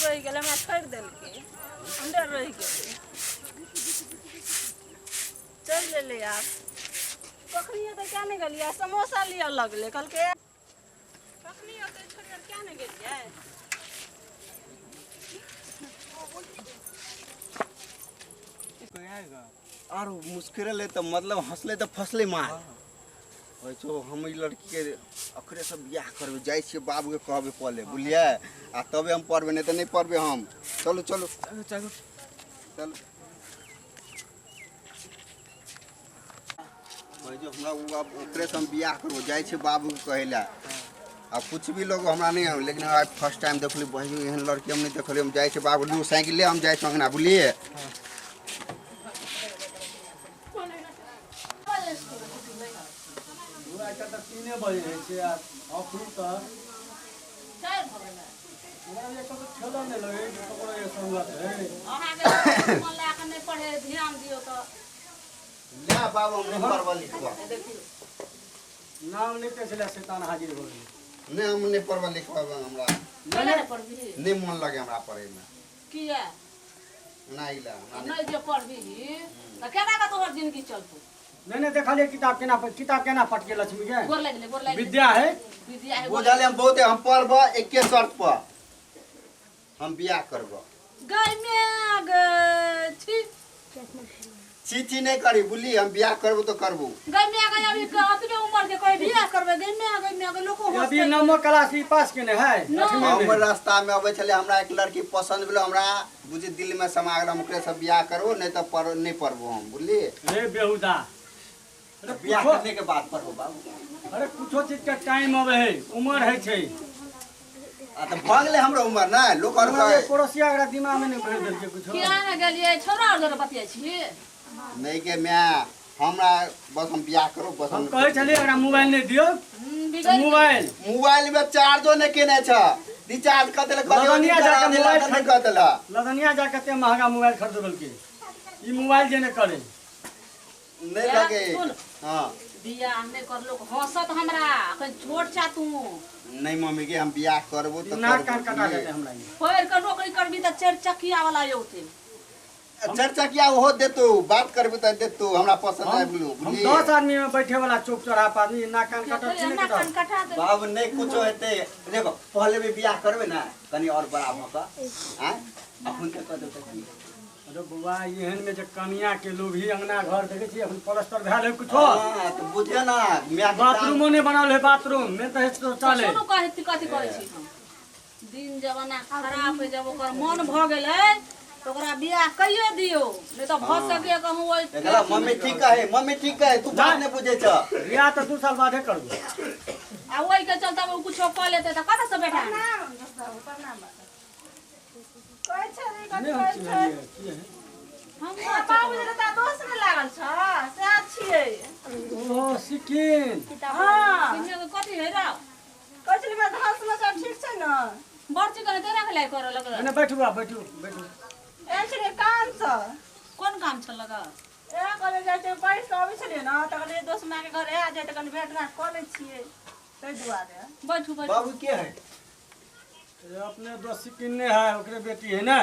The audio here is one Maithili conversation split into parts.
रहि गेलै, हमरा छोड़ि देलकै, हमरे रहि गेलै, चलि एलै। आब कखनी एतै किया नहि गेलियै? समोसा लिअ लगलै, कहलकै कखनी एतै छोड़ि कऽ किया नहि गेलियै? आर मुस्कुरेलै तऽ मतलब हँसलै तऽ फसलै मार होइ छौ। हम ई लड़कीके अखरे से बियाह करबै। जाइ छियै, बाबूके कहबै पहले, बुझलियै? आ तबे हम पढ़बै, नहि तऽ नहि पढ़बै हम। चलू चलू चलू चलू चलू। कहै छै हमरा ओ, आब ओकरे से हम बियाह करबो। जाइ छियै बाबूके कहै लए। आ कुछ भी लोग हमरा नहि आबै, लेकिन आइ फर्स्ट टाइम देखली बहिन, एहन लड़की हम नहि देखलियै। हम जाइ छियै बाबू, लू साइकिल ले, हम जाइ छियै अंगना, बुझलियै? आइ तऽ 3 बजे होइ छै आ अखन तऽ 4 भऽ गेलै। हमरा एक तऽ ठेलो नहि लगै जे ककरो ये सहुलत है। अहाँके मन लगा कऽ नहि पढ़े ध्यान दियौ तऽ। ले बाबू, हम नहि पढ़बऽ लिखबऽ। देखियौ, नाम लिखते छलै, शैतान हाजिर भऽ गेलै। नहि, हम नहि पढ़बऽ लिखबऽ हमरा। नहि ने पढ़बही? नहि मोन लगे हमरा पढ़ैमे। किया? नहि ला हमरा नहि। नहि जे पढ़बही तऽ केना कऽ तोहर जिंदगी चलतौ? नहि नहि, देखलियै किताब केना, किताब केना पटके लक्ष्मी के। गोर लागि ले, गोर लागि ले। विद्या है। विद्या है, गोर। बुझलियै? हम बहुत हम पढ़बऽ, एके शर्त पर हम बियाह करबऽ। गै माय गै, छी। छी छी नहि करी, बुझली? हम बियाह करबो तऽ करबो। गै माय गै, अभी अतबे उमर के कोई बियाह करबै? गै माय गै, माय गै, लोको अभी हंसतै। नवमा क्लास ई पास केने है, आठवीं हम में। रास्ता में अबै छलै, हमरा एक लड़की पसंद भेलै, हमरा बुझी दिल में समा गेल। हम ओकरे से बियाह करबो, नहि तऽ पढ़ नहि पढ़बो हम, बुझली? रे बेहुदा, अरे बियाह कुछो करने के बाद पढ़बो बाबू। अरे कुछो चीज के टाइम अबै है, उमर है छै। आ तऽ भऽ गेलै हमरो उमर, नहि लोक आओर हमरा कहै पड़ोसिया एकरा दिमाग में नहि भरि देलकै कुछो। किया ने गेलियै? छोड़ा आओर जरा बतियाइ छी। नहि के माय, हमरा बस हम बियाह करू बस। हम कहै छलियै एकरा मोबाइल नहि दियौ। बिगड़ि गेल। मोबाइल मोबाइल में चार्जो नहि केने छ, रिचार्ज कऽ देलक। लगनिया जाके मोबाइल नहि कऽ देलक। लदनिया जा कते महंगा मोबाइल खरीद देलकै, ई मोबाइल जे नहि करे। नहि लगे। सुन। हाँ। बियाह नहि कर, लोक हंसत हमरा, अखन छोट छा तू। नहीं मम्मी के, हम बियाह करबो तऽ नाक कान करबो। कटा देते हमरा ई। पढ़ि कऽ नौकरी करबी तऽ चारि चकिया वाला औते। चर्चा किया ओहो देतौ, बात करबी तऽ देतौ। हमरा पसंद आबि गेलौ। हम बुझलियै? 10 आदमी में बैठे वाला चौक चौराहा पर आदमी नाक कान कटत कि नहि नाक कान कटत? कटा दे। बाबू, नहि कुछो हेतै। देखो, पहले भी बियाह करबै ने कनि और बड़ा भऽ कऽ आँय, अखन तऽ कऽ देतै की? अरे बौआ, एहन में जे कनिया के लोभी अंगना घर देखे छी, अखन प्लास्टर भेल है कुछो? हाँ, तऽ बुझियौ ने माय के। बाथरूमो नहि बनाल है, बाथरूम में तऽ शौचालय। सुनू, कहै कथी कहै छी हम, दिन जमाना खराब है। जब ओकर मन भऽ गेलै तऽ ओकरा बियाह कहिए दियौ, नहि तऽ भऽ सके कहूँ ओहि। देखला मम्मी ठीक कहे, मम्मी ठीक कहे, तू बात नहि बुझै छ। बियाह तऽ 2 साल बादे करबो। आ ओहिके चलते ओ कुछो कऽ लेतै तऽ कतऽ से बेटा आनतै? प्रणाम दोस्त बाबू, प्रणाम बाबू। कहै छै रे, कथी नहि हम कहै छै? चिन्हलियै की है? हम हमरा बाबूजी के तऽ दोस्त नहि लागल छ, सएह छियै। ओ सिक्किम। हँ। चिन्हने के कथी है रौ? कहै छलै हमरा धान समाचार ठीक छै ने? बड़ चिकन तेरा के लाइ करऽ लगल। नहि, बैठू बा, बैठू बैठू। आयल छलियै कामसँ। कोन काम छल लगा? इएह कहलियै, जाइ छियै पढ़ि कऽ अबै छलियै ने तऽ कहलियै दोस्त मायके घर आयल जाइ तऽ कनि भेट घाँट कऽ लै छियै, ताहि दुआरे। बैठू बैठू। बाबू के है? ये अपने दोस्त सिक्किम नहि है, ओकरे बेटी है ने।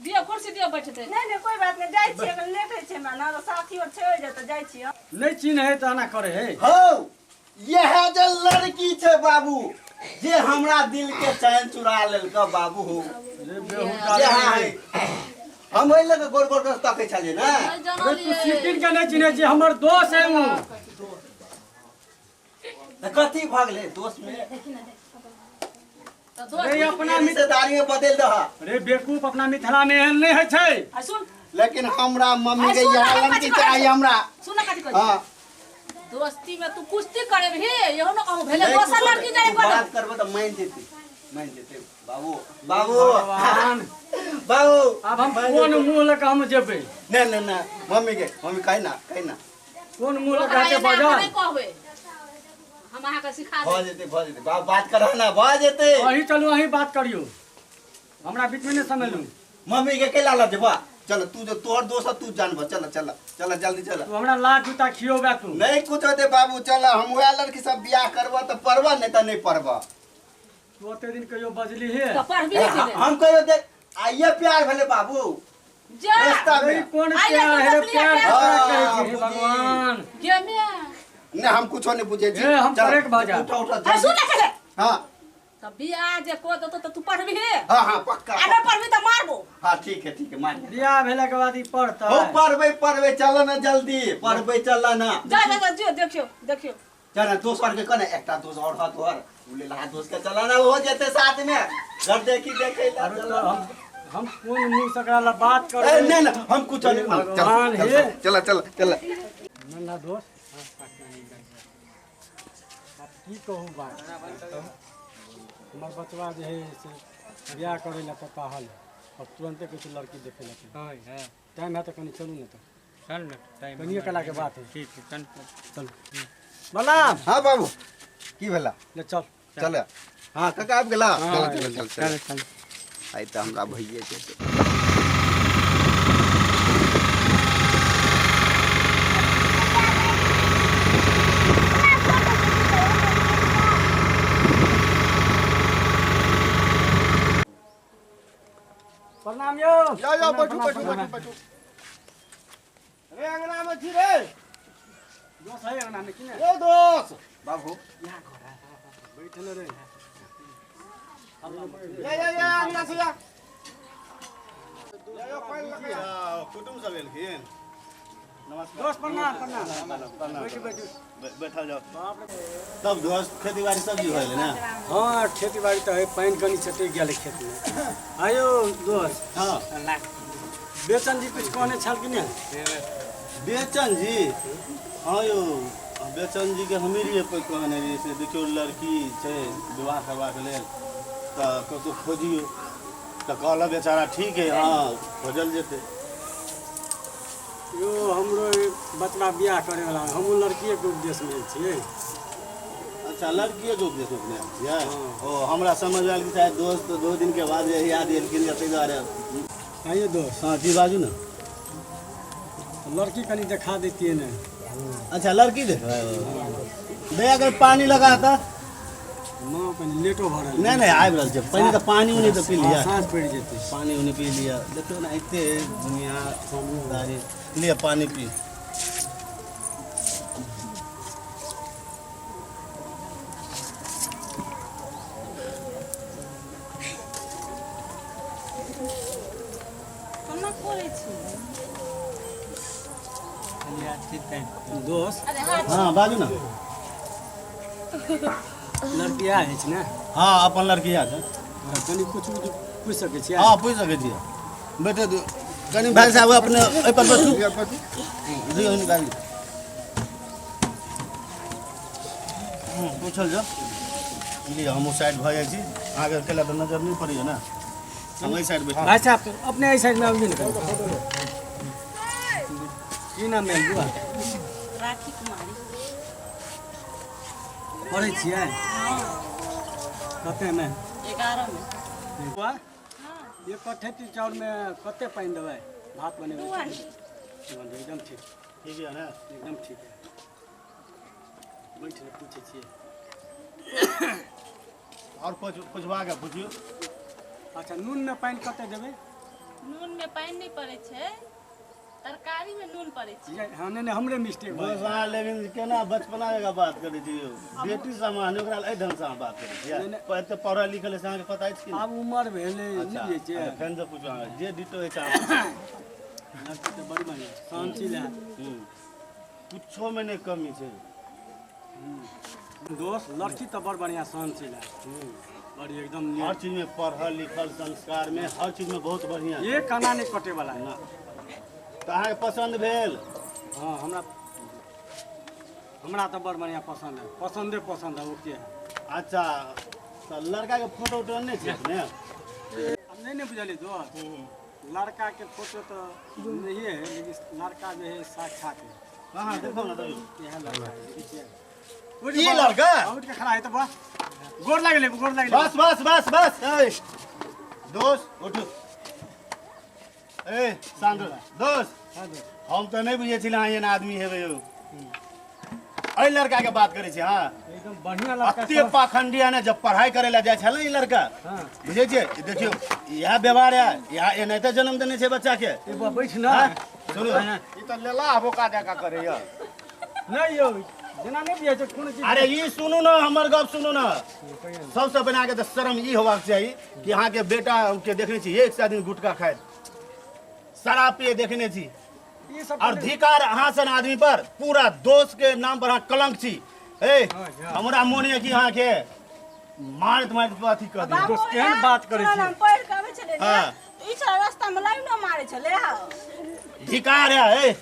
दियौ कुर्सी दियौ, बैठतै। नहि नहि, कोइ बात नहि, जाइ छियै, कनि लेट होइ छै हमरा ने, तऽ साथी आओर छै ओहि तऽ जाइ छियै। नहि चिन्ह है तऽ एना करे है। हौ, यह जे लड़की छै बाबू, जे हमरा दिल के चैन चुरा लेलक बाबू हो। रे बेहुदा। जे है, हम एहि लऽ कऽ गोर गोर के तकै छलियै ने। नहि रे तू जनलियै। सिक्किम के नहि चिन्है छी, हमर दोस्त है उ। तऽ कथी भऽ गेलै दोस्त में? तऽ दोस्त रे अपना मिथ रिश्तेदारी में बदलि दह। रे बेवकूफ, अपना मिथिला में एहन नहि होइ छै। आ सुन। लेकिन हमरा मम्मी के आ सुन यह ना, लड़की कथी कहै चाहिए हमरा। सुन ना, कथी कहै छी? हाँ। दोस्ती में तू कुश्ती करेबही, इहो न कहूँ भेलै नहीं, दोसर कुछो लड़की जाए तू कर। बात करबो तऽ मानि जेतै, मानि जेतै बाबू, बाबू। भगवान। बाबू। आब हम कोन मुँह लऽ कऽ हम जेबै? नहीं नहीं नहीं, मम्मी के, मम्मी कही ना, कही ना। कोन मुँह लऽ ओकरा कऽ हेतै एना कऽ बजल? नहि कहबै, हम अहाँके सिखा भऽ देब। जेतै, भऽ जेतै बाबू, बात करह ना, भऽ जेतै। अहीं चलू, अहीं बात करियौ, हमरा बीचमे नहि समेलू। मम्मी के कैला लऽ जेबह? चल तू, जो तोहर दोस्त है, तू जानबह। चल चल चल, जल्दी चल। तू हमरा लात जूता खियौबे तू। नहीं कुछ होते बाबू, चल। हम वएह लड़की सब बियाह करबह तऽ पढ़बह, नहीं तऽ नहीं पढ़बह। तू ओते दिन कहियो बजली हे तऽ पढ़बी कि नहि? हम कहियो देख आइए प्यार भेलै बाबू जा रास्ता अरे में कोन आइए प्यार तू है रे देखलियै प्यार प्यार? ककरा कहै हाँ, छै हे बुझी। भगवान गे माय नहीं हम कुछो नहीं बुझे छी ए, हम चल, पढ़े के भऽ जा। उठा उठा अरे सुन जल्दी। ने चले हाँ तऽ बियाह जे कऽ देतौ तऽ तू पढ़बही हाँ हाँ पक्का आ नहि पढ़बही तऽ मारबो हाँ ठीक है ठीक है मान गया। बियाह भेला के बाद ई पढ़तै हो पढ़बै पढ़बै चल ना जल्दी पढ़बै चल ना जा जा जा जियो देखियो देखियो चल ना दोस्त और के कने एकटा दोस्त और हा तोहर उ ले ला दोस्त के चल ना हो जेते साथ में घर देखी देखे ला अरे चल तो हम हम कोन मुंह से एकरा ला बात ए करबै नहीं ना हम कुछ नहीं चल भगवान चल हे। चल चल चल नन्हा दोस्त आब की कहू बात हमर बचवा जे है से बियाह करै लए तताहल है और तुरंते कहै छै लड़की देखै लए हाँ है टाइम है तऽ कनि चलू ने तऽ चल ना टाइम कनिए कला के बात है ठीक है चल चलू बलराम हाँ बाबू की भेला ले चल चल हाँ काका आबि गेला चल चल चल चल चल चल आइ तऽ हमरा भइए जेतै प्रणाम यौ जाओ जाओ बैठू बैठू बैठू बैठू रे अंगना में छी रे दोस्त है अंगना में कि ने ए दोस्त बाबू बैठल रे ये ये ये अंगना से जा ये यो पानि लगे कुटुम सब एलखिन नमस्कार दोस्त प्रणाम प्रणाम बैठू बैठू बैठल जाओ तब दोस्त खेती बाड़ी सब जी होइले ने हाँ खेती बाड़ी तऽ है पानि कनि छटकि गेल है खेतमे आयो दोस्त हाँ बेचन जी कुछ कहने छल कि नहि बेचन जी हाँ यौ बेचन जी के हमही रहियै कहने रहियै से देखियौ लड़की छै विवाह करबाक लेल तऽ कतहु खोजियौ तऽ कहलक बेचारा ठीक है हाँ खोजल जेतै यौ हमरो बचबा बियाह करे वाला हमहूँ लड़किएके उद्देश्यमे आयल छियै अच्छा लड़किएके उद्देश्य अपने आयल छियै ओ हमरा समझ आयल कि शायद दोस्त दो दिन के बाद याद एलखिन ताहि दुआरे आइए दोस्त हाँ जी बाजू ने लड़की कनि देखा दैतियै ने अच्छा लड़की देखबै दया कर पानी लगा तऽ माँ कनि लेटो भऽ रहल नहि नहि आबि रहल छै पहिने तऽ पानि उनी तऽ पी लिअ साँझ पड़ि जेतै पानि उनी पी लिअ देखियौ ने एते दुनिया दारी लिअ पानि पी केना करै छी दोस्त हाँ बाजू ने लड़की आयल अछि ने हाँ अपन लड़की आयल छै तऽ कनि किछु पूछि सकै छियै हाँ पूछि सकै छियै बैठे दियौ कनि भाइ साहब अपने एहिपर बैठू दियौ हिनका पूछल जाउ लिअ हमहूँ साइड भऽ जाइ छी अहाँके अकेला तऽ नजर नहि पड़ैए ने हम एहि साइड बैठू भाइ साहब अपने एहि साइडमे आबियौ ने कनि की नाम भेल बुआ राखी कुमारी पढ़ै छियै कतेमे 11 मे बुआ एक कट्ठे चाउरमे कते पानि देबै भात बनेबै दू हांडी। दू हांडी, एकदम ठीक ठीक यऽ ने एकदम ठीक है बैठ ने पूछै छियै आओर कुछ पुछबाके पुछियौ अच्छा नूनमे पानि कते देबै नूनमे पानि नहि पड़ै छै तरकारीमे नून पड़ै छै ये- हाँ नहि नहि हमरे मिस्टेक भऽ बस अहाँ लेकिन केना बचपना जकाँ बात करै छी यौ बेटी समान ओकरा एहि ढङ्गसँ अहाँ बात करै छियै नहि, नहि। एते पढ़ल लिखल है से अहाँके पता अछि कि नहि? आब उमर भेलै नहि अच्छा बुझै छियै अच्छा, फेर से पूछू अहाँ जे डिटो अछि अहाँ लड़की तऽ बड़ बढ़िआँ शान्ति लए कुछोमे नहि कमी छै दोस्त लड़की तऽ बड़ बढ़िआँ शान्ति लए बड़ी एकदम हर चीजमे पढ़ल लिखल संस्कारमे हर चीजमे बहुत बढ़िआँ एक आना नहि कटे वाला है ना तऽ अहाँके पसन्द भेल हाँ हमरा हमरा तऽ बड़ बढ़िआँ पसन्द है पसन्दे पसन्द है ओके है अच्छा तऽ लड़काके फोटो उटो नहि छै अपने अब नहीं नहीं बुझलियै दोस्त लड़का के फोटो तो नहीं है लेकिन लड़का जो है साक्षात है कहाँ देखो ने तैयो यह लड़का है देखै छियै? उठ ई के लड़का? हाँ, उठ के खड़ा है तो बस गोर लागले गोर लागले बस बस बस बस ए दोस्त उठू ए शांत हो। दोस्त हाँ दोस्त हम तऽ नहि बुझै छलियै अहाँ एहन आदमी हेबै यौ एहि लड़का के बात करै छी। हाँ, एकदम बढ़िया लड़का। अते पाखंडी है ने, जब पढ़ाई करे ला जाइ छलै ई लड़का, बुझै छियै? देखियौ, इएह व्यवहार है, इएह एनाहिते जन्म देने छै बच्चा के। ए बा, बैठ ना। हाँ? सुनू, ई तऽ लेला बोका जकाँ करैया। नहीं यौ, जेना नहीं बुझै छै कोनो चीज। अरे ई सुनू ने, हमर गप सुनू ने। सबसँ पहिने अहाँके तऽ शर्म ई होबाक चाही कि अहाँके बेटा के देखने छी एक सए दिन गुटखा खाइत, शराब पिए देखने छी। ई सब और धिकार अहाँ सन आदमी पर, पूरा दोस्त के नाम पर अहाँ कलंक छी। ए, हमरा मोन यऽ कि अहाँके मारैत मारैत अथी कऽ दिअ। दोस्त, केहन बात करै छी? हम पढ़ि कऽ अबै छलियै ने, हाँ। तऽ ई छलै रास्ता मे लाइनो मारै छलै। धिकार है। ए,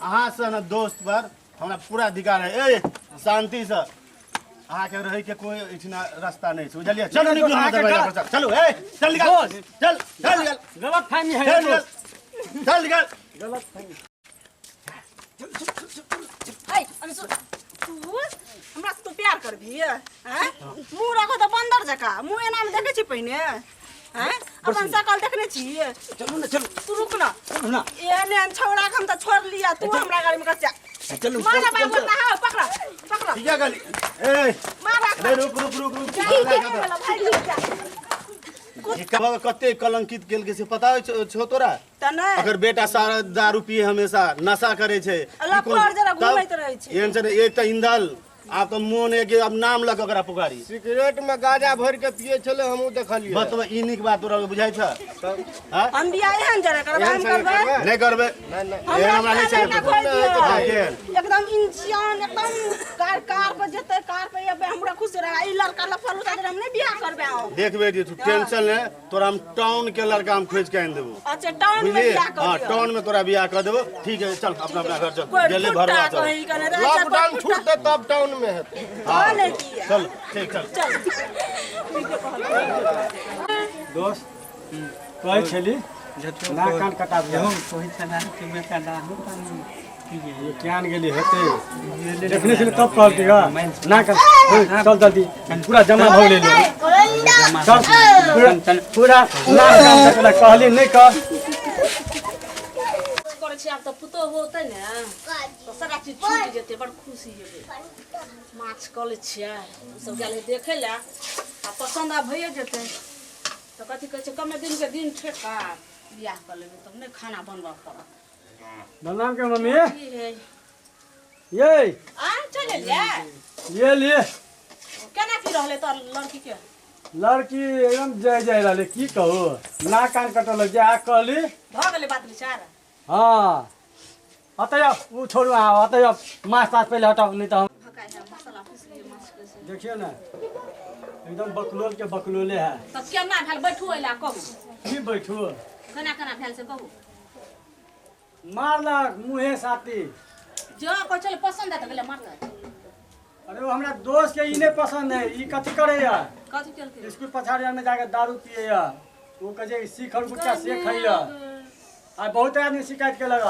अहाँ सन दोस्त पर हमरा पूरा अधिकार है। ए, शांति से अहाँके रहै के कोई एहिठिना रास्ता नहि छै, बुझलियै? चलू, निकलू हमरा दरवाजा पर से। चलू, ए, चल निकल, चल चल निकल। गलत फहमी है। चल निकल, चल निकल। गलत फहमी। ऐ अंशु, तू हमरा से तू प्यार करबही? हैं, मुँह रखो तऽ बन्दर जकाँ मुँह एना मे देखै छी पहिने? हैं, अपन शकल देखने छी? चलू ने, चलू। तू रुक ना। चलू ना। एहन एहन छौड़ा के हम तऽ छोड़ लिया, तू हमरा गाड़ी में कच्चा चलू। मारा बाबू नहा, पकड़ा पकड़ा। ठीके कहली। ए, मारा। अरे रुक रुक रुक रुक। ई कते कलंकित केलकै से पता छौ तोरा? तऽ नहि। अगर बेटा सारा दारू पिए, हमेशा नशा करे छै, ई लफड़ जरा तब घूमैत रहै छै। एहन छै ने, एक तऽ इंधल, आब तऽ मोन है कि अब नाम लऽ कऽ ओकरा पुकारी। सिगरेट में गांजा भरि के पिए छलै, हमहूँ देखलियै। बतबा ई नीक बात तोरा बुझाइ छ? हाँ? हम बियाह एहन जरा करबै, एहन हम संगे करबै। करबै? नहि करबै। नहि नहि। एहन हमरा नहि चाही। लड़का खोजि दियौ। हाँ, केहन? एकदम इंसान, एकदम कार कार पर जेतै, कार पर एबै, हमरा खुश रह। ई लड़का लफड़ उठा हम नहि बियाह करबै हम। देख बेटी, तू टेंशन ले, तोरा हम टाउन के लड़का हम खोज के आनि देबो। अच्छा, टाउन में बुझलियै? बियाह कर हाँ दियौ। टाउन में तोरा बियाह कर देबो। ठीक है, चल अपना अपना घर चल। कोइ गेले फुट्टा भरवा चल। कहीं कने रहै छै, कोइ लॉकडाउन फुट्टा। छूटतै तब टाउन में हेतै। हाँ, नहि किया। चल, ठीक, चल। चल। दोस्त, कहै छली नाक कान कटा दिया। ये क्यान गेली हेतै, देखने छली तब कहलकै गा नाक। चल जल्दी, पूरा जमा भऽ गेलै। चल, पूरा पूरा नाक कान कटला कहली नहि कर। करै छी। आब तऽ पुतोहु होतै ने तऽ सारा चीज छूटि जेतै, बड़ खुशी हेबै। माछ कऽ लै छियै। ओसभ गेल है देखै लए आ पसन्द आब भइए जेतै तऽ कथी कहै छै, कमे दिनके दिन ठेका बियाह कऽ लेबै तब नहि खाना बनबऽ पड़त। बलराम के मम्मी। की है? ये। आ चलि एलियै? ये लिए। केना की रहलै तोहर लड़की के? लड़की एकदम जय जय रहलै, की कहू, नाक कान कटल जे आ कहली। भऽ गेलै बात विचार? हाँ, अतै आब ओ छोड़ू अहाँ, अतै आब माछ ताछ पहिले हटाउ, नहि तऽ हम भकाइ है मसाला पीस लियै माछके से। देखियौ ने, एकदम बकलोल के बकलोले है। तऽ केना भेल? बैठू अइला, कहू। की बैठू? केना केना भेल से कहू। मारलक मुँहे साथी। जो कहै छलै पसन्द है तऽ गेलै मारतै। अरे ओ हमरा दोस्त के ई नहि पसंद है। ई कथी करैया? कथी केलकै? स्कूल पछाड़ी में जाके दारू पियैया। ओ कहै छै शिखर गुटखा से खैया। आ बहुत आदमी शिकायत केलक।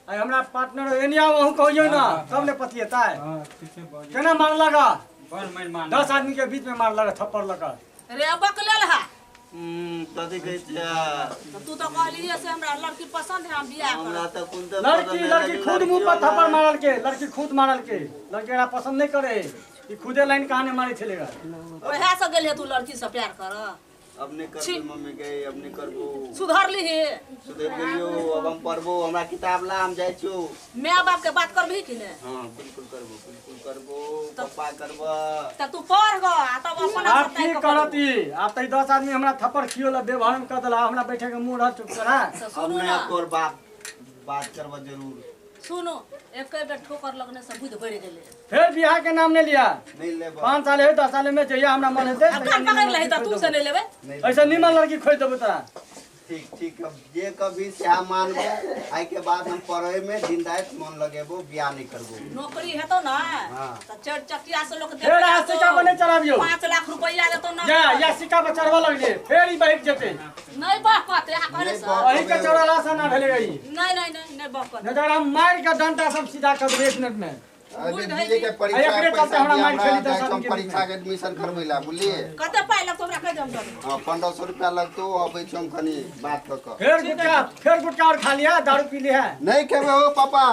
आइ हमरा पार्टनर एनी आउ, अहूँ कहियौ ने तब ने पतिएतै। केना मारलक? 10 आदमी के बीच में मारलक थप्पड़ लगा। रे बकलेल है। कथी कहै छै? तऽ तू तऽ कहलियै से हमरा लड़की पसन्द है, हम बियाह हमरा करब। तऽ कोन तऽ लड़की लड़की खुद मुंह पर थप्पड़ मारल के, लड़की खुद मारल के। लड़की एकरा पसंद नहीं करे, ई खुदे लाइन कहानी मारे छलेगा। ओएह से गेलियै तू लड़की से प्यार कर? अब नहीं करबो मम्मी के, अब नहीं करबो। सुधरली हे? सुधरि गेलियो, अब हम पढ़बो। हमरा किताब ला, हम जाइ छियो। माय बाप के बात करबही कि नहि? हाँ, बिल्कुल करबो, बिल्कुल करबो पप्पा, करबो। तऽ तू पढ़ ग आ तब अपन आब की करत ई? आब तऽ ई 10 आदमी हमरा थप्पड़ खियो ला बेभरम कर देला। हमरा बैठे के मुंह रह चुप करा। तऽ अब सुनू नहीं ने। अब तोर बाप बात करबो जरूर। सुनू, एक बेर ठोकर लगने से बुद्धि बढ़ि गेलै। फिर बियाह के नाम नहीं लिया। नहीं लेबो। 5 साल है, 10 साल में जहिया हमरा मन हेतै आब कान पकड़ि लही तऽ तू से नहि लेबै। नहीं। ऐसा निमन लड़की खोज देबो तोरा। ठीक ठीक, अब जे कभी सएह मानबो। आइ के बाद हम पढ़े में दिन राति मन लगेबो, बियाह नहीं करबो। नौकरी हेतौ ने हाँ। तऽ चारि चकिया से लोक फेर अहाँ सिक्का पर नहीं चढ़ाबियौ। 5 लाख रुपैआ देतौ ना। जा या सिक्का पर चढ़बऽ लगलियै, फेर ई बहक जेतै। नहि बहकत, यहाँ कहने नहि से। बहकत। अही के चढ़ला से ना भेलै ई। नहीं नहीं नहीं, नहीं बहकत। नहीं तऽ एकरा मारि के डंटा सब सीधा कर देबै एक मिनट में। अभी बीए के परीक्षा एकरे चलते पैसा हमरा दिया मारि हमरा खेली जाइ 10 छी हम आदमी के परीक्षा के एडमिशन करबै ला, बुझलियै? कते पाइ लगतौ, हमरा कहि दे, हम दऽ देबौ। हाँ, 1500 रुपया लगतौ। अबै छी हम कनी बात कऽ कऽ। फेर गुटखा, फेर गुटखा और खा लिया, दारू पी लिया। नहीं खेबै हो पापा।